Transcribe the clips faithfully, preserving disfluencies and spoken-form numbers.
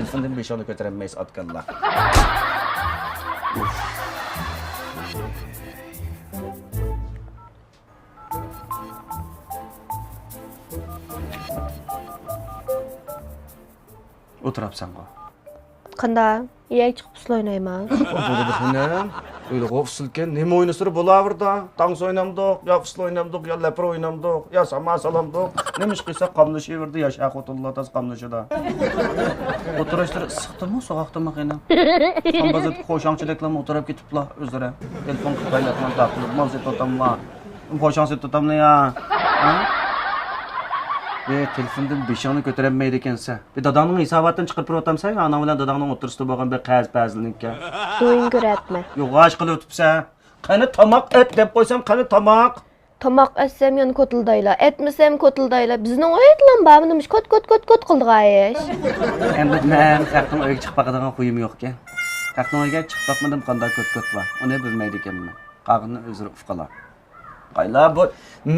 تېلېفوندىن بېشىڭنى كۆتۈرەلمەيسەن ئاتكاللا. ئولتۇرۇپسەنغۇ. قاندا؟ يەك چىقىپ ئۇسسۇل ئوينايما؟ بولىدۇ خېنىم. ئۆيلىغۇ ئۇسسۇلكەن، نېمە ئوينىسىلا بولاۋېرىدۇ. تانسا ئوينامدۇق، يا ئۇسسۇل ئوينامدۇق، يا لەپىرە ئوينامدۇق، يا ساما سالامدۇق. نېمە ئىش قىلساق قاملىشىۋېرىدۇ، ياش ئەر خوتۇنلار تاز قاملىشىدۇ. ئوتتۇرا ئىشلىرى ئىسسىقتىمۇ، سوغۇقتىمۇ خېنىم؟ خان بازىرىدىكى قوشاڭچىلىكلارمۇ ئولتۇرۇپ كېتىپلا ئۆزلىرى. تېلېفون قىلىپ پايلاتماي داق قىلىپ مال سېتىۋاتاملا. قوشاڭ سېتىۋاتاملا يا؟ ھە؟ ئى، تېلېفوندىن بېشىڭنى كۆتۈرەلمەيدىكەنسەن. بىر داداڭنىڭ ھېساباتىنى چىقىرىپ بېرىۋاتامسەن، ئاناڭ بىلەن داداڭنىڭ ئوتتۇرىسىدا بولغان بىر قەرز پەزىلنىڭكى. دويۇن كۆرەتمە. يوغاش قىلىۋېتىپسەن. قېنى تاماق ئەت دەپ قويسام، قېنى تاماق. تاماق ئەتسەم يەنە كوتۇلدايلا، ئەتمىسەم كوتۇلدايلا. بىزنىڭ ئۆيدىلام بارمۇ نېمىش كوت، كوت، كوت، كوت قىلىدىغان ئىش؟ ئەمدى مەن خەقنىڭ ئۆيىگە چىقىپ باقىدىغان خۇيۇم يوقكەن. خەقنىڭ ئۆيىگە چىقىپ باقمىدىم، قانداق كوت، كوت بار. ئۇنى بىلمەيدىكەنمەن. قالغىنىنى ئۆزلىرى ئۇققالا. قايلا بۇ،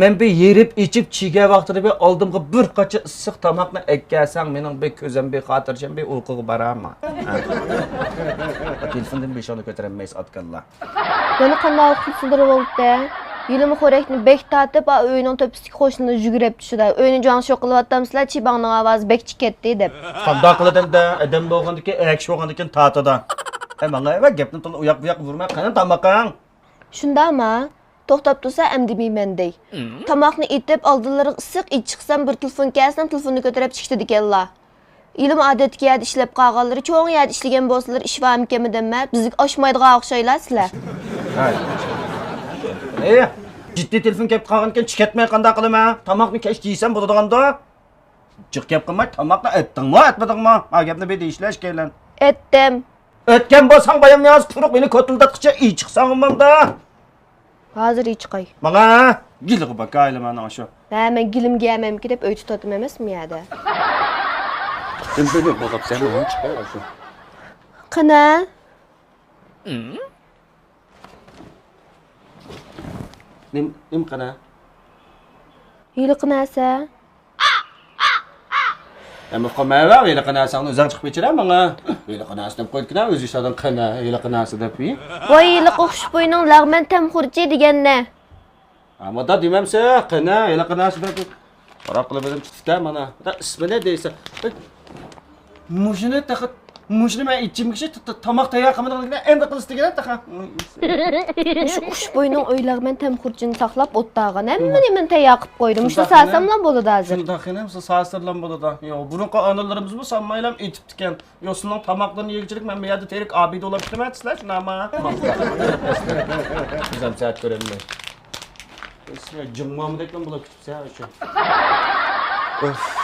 مەن بىر يېرىپ ئېچىپ چىگەن ۋاقتىدا بىر ئالدىمغا بىر قاچا ئىسسىق تاماقنى ئەكەلسەڭ، مېنىڭ بىر كۆزەم بىر خاتىرجەم بىر ئۇيقۇغا بارارما؟ ھە؟ تېلېفوندىن بېشىڭنى كۆتۈرەلمەيسەن ئاتكاللا. يەنە قانداق ئۇخلىسىلىرى بولدى؟ ھېلىمۇ خورەكنى بەك تارتىپ، ئا، ئۆينىڭ تۆپىسىدىكى قوشنىلار يۈگۈرۈپ چۈشىدۇ. ئۆينى جۇاڭشۇ قىلىۋاتامسىلەر، چىباڭنىڭ ئاۋازى بەك چىقىپ كەتتى دەپ. قانداق قىلىدىڭدە؟ ئادەم بولغاندىكىن، ئەر كىشى بولغاندىكىن تارتىدۇ. ھە، ماڭا ئەۋە گەپنى تولا ئۇياق بۇياق بۇرما، قېنى تامىقىڭ؟ شۇنداقما؟ توختاپ تۇرسا ئەمدى مەن دەي. تاماقنى ئېتىپ، ئالدىلىرىغا ئىسسىق ئىچ چىقسام، بىر تېلېفون كەلسىلا، تېلېفوننى كۆتۈرۈپ چىقىشىدىكەنلا. ھېلىمۇ ئادەتتىكى يەردە ئىشلەپ قالغانلىرى، چوڭ يەردە ئىشلىگەن بولسىلىرى، ئىش بارمىكەنمۇ دەممە، بىزگە ئاشمايدىغان ئوخشايلا سىلەر. ھەي. ئېي، جىددىي تېلېفون كەپ قالغانىكەن، چىقىۋەتمەي قانداق قىلىمەن؟ تاماقنى كەچتە يېسەم بولىدىغاندۇ؟ جىق گەپ قىلماي، تاماقنى ئەتتىڭمۇ، ئەتمىدىڭمۇ؟ ما گەپنى بىر دېيىشلەش كېلىن. ئەتتىم. ئەتكەن بولساڭ، بايام نىياز قۇرۇق مېنى كوتۇلداتقىچە ئىچىقساڭ ئۇمامدا. ھازىر ئىچىقاي. ماڭا گېلىغا باكايلا مانا شۇ. ھە، مەن گېلىمگە يەمەمكى دەپ ئۆي تۇتاتتىم ئەمەسمۇ يەردە. قېنى؟ نېم-، نېمە قېنى؟ ھېلىقى نەرسە. ئەمما قالمايۋەر، ھېلىقى نەرسەڭنى ئۆزۈڭ چىقىپ ئىچىرە ماڭا. ھېلىقى نەرسە دەپ قويدىكىنا، ئۆزى ئىشلاردا قېنى، ھېلىقى نەرسە دەپ. ۋاي، ھېلىقى خۇشبۇينىڭ لەغمەن تەم خۇرۇچى دېگەننى. ھە، مۇنداق دېمەمسە، قېنى، ھېلىقى نەرسە دەپ. ھاراق قىلىپ ئۆزۈم چىقتى-دە مانا. دا ئىسمىنى دەيسە. مۇشۇنى تېخى، مۇشۇنى مەن ئىچىمگىچە ت-، ت-، تاماق تەييار قىلمىدىڭ دېگەن، ئەمدى قىلسا دېگەن تېخى. مۇشۇ خۇشبۇينىڭ ئۆي لەغمەن تەم خۇرۇچىنى ساقلاپ ئوتتاغان ھەممە نېمىنى تەييار قىلىپ قويدۇم. مۇشۇنى سالساملا بولىدۇ ھازىر. شۇنداق خېنىم، سالسىلام بولىدۇ. يو، بۇرۇنقى ئانىلىرىمىزمۇ سالمايلام ئېتىپتىكەن. يو، سىلىنىڭ تاماقلىرىنى يېگۈچىلىك مەن بۇ يەردە تېرىك ئابىدە بولاپ كېتىمەن دېسىلەر، شۇنداقما؟ بىزەم سەت كۆرەلمەي. جىڭمامدەكلا بولاپ كېتىپسەن شۇ. ئۆف.